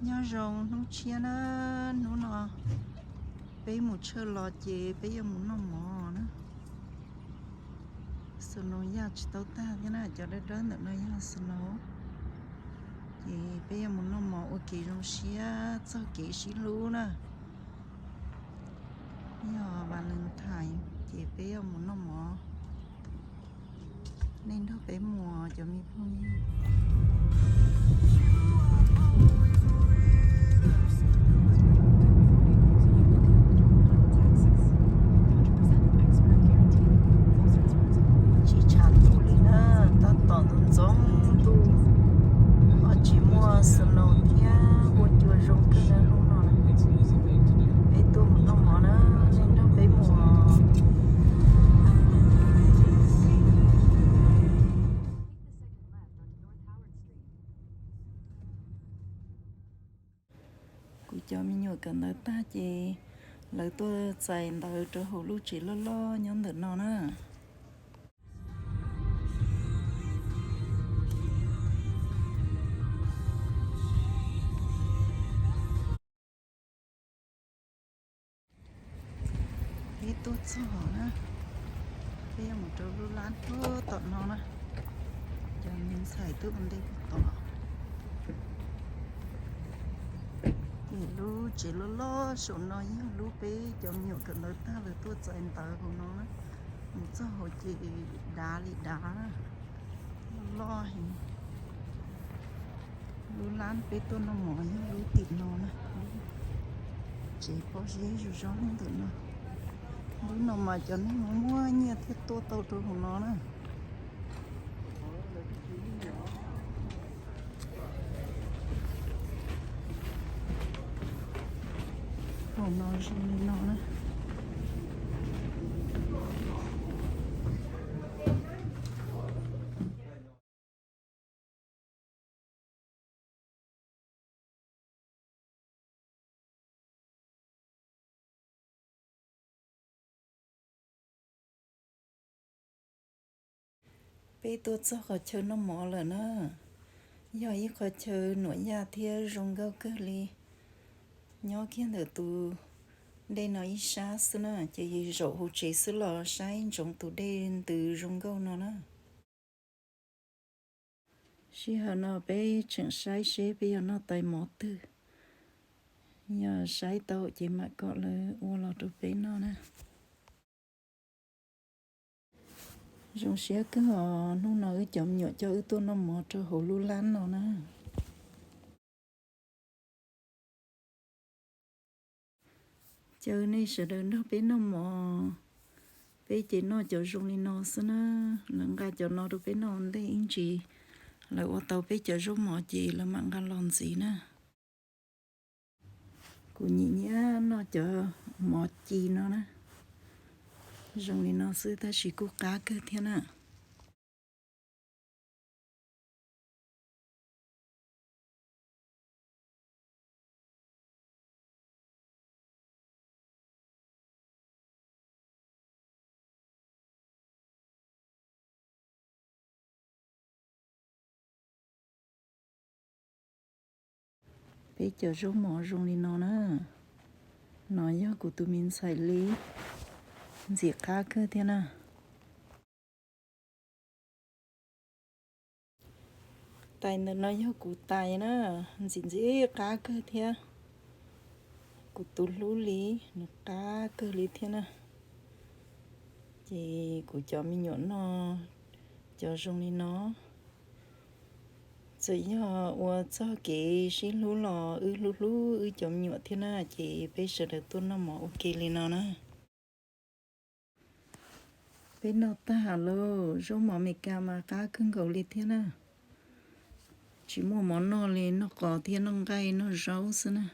Nyob zoo hnub tshiab na, hnub no peb mus tshawj los ces peb yuav mus noj mov na. Snow yaj tsis tau tag thiab na, cov dawb dawb ntawm no yog snow. Ces peb yuav mus noj mov ua kev zoo siab txog kev sib hlub na. Yog Valentine ces peb yuav mus noj mov. Nej nrog peb mus cov me phooj ywg. Tsis tshav ntuj li na, tab tom ntxoov ntxoo ntuj, ho tsis muaj snow thiab ua cua zoo kawg na hnub no. Peb tuaj mus noj mov na, nej nrog peb mus. Kuv cov me nyuam kawm ntawv tag ces lawv tuaj txais ntawv rau hauv lub tsev loj loj nyob ntawm no na. Peb tuaj txog na, peb yuav mus rau lub lab tuaj tom no na. Cov me ntxhais tuaj ua ntej puag tom. Ces lub tsev loj loj saum no yog lub peb cov me nyuam kawm ntawv tag lawv tuaj txais ntawv hauv no na. Mus txog hauv ces dav li dav, loj heev. Lub lab peb tuaj noj mov yog lub tim no na. Tsev pob zeb zoo zoo ntawm no. Lub no mas cov neeg muaj nyiaj thiaj tuaj tau rau hauv no na. Hauv no zoo li no na. Peb tuaj txog qhov chaw noj mov lawm na. Yog ib qhov chaw nuam yaj thiab zoo nkauj kawg li. Nyob kiag ntawm tus dej no ib sab xwb na, ces zaum hauv tsev xwb los saib ntsoov tus dej ntws zoo nkauj no na. Sij hawm no peb tseem saib seb peb yuav noj tais mov twg. Yog saib tau ces mam kom lawv ua los rau peb noj na. Zoo siab kawg os, hnub no wb cov me nyuam coj wb tuaj noj mov rau hauv lub lab no na. Caw nej sawv daws nrog peb noj mov. Peb ces noj cov zoo li no xwb na. Lawv nqa cov no rau peb noj ua ntej ib ntsis, lawv ua tau peb cov zaub mov ces lawv mam nqa los ntxiv na. Kuv nyiam nyiam noj cov mov ci no na. Zoo li no xwb tab sis kuj qab kawg thiab na. Peb cov zaub mov zoo li no na. No yog kuv tus me ntxhais li, ntxim qab kawg thiab na. Tais ntawm no yog kuv tais na, ntxim ntxim qab kawg thiab. Kuv tus hlub li, nws qab kawg li thiab na. Ces kuv cov me nyuam noj cov zoo li no. Txawm yog ua txog kev sib hlub los wb hlub hlub wb cov me nyuam thiab na, ces peb sawv daws tuaj noj mov ua ke li no na. Peb noj tag lawm, zaub mov Amelikas mas qab kawg nkaus li thiab na. Tsis muaj mov noj li, noj qos thiab noj nqaij noj zaub xwb na.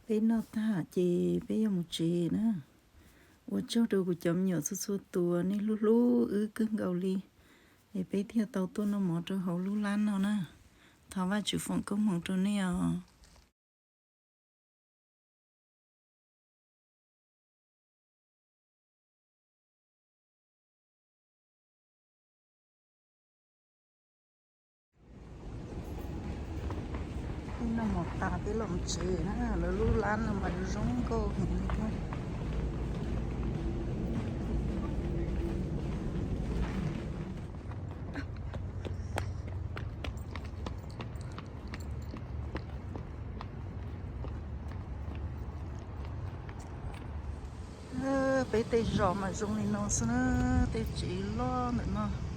Peb noj tag ces peb yuav mus tsev na. Ua tsaug rau kuv cov me nyuam txhua txhua tus, nej hlub hlub wb kawg nkaus li, es peb thiaj tau tuaj noj mov rau hauv lub lab no na. Thov Vajtswv foom koob hmoov rau nej os. Mus tas peb los tsev na, lawv lub lab no mas zoo nkauj heev li thiab. Peb tej zos mas zoo li no xwb na, tej tsev loj ntawm no.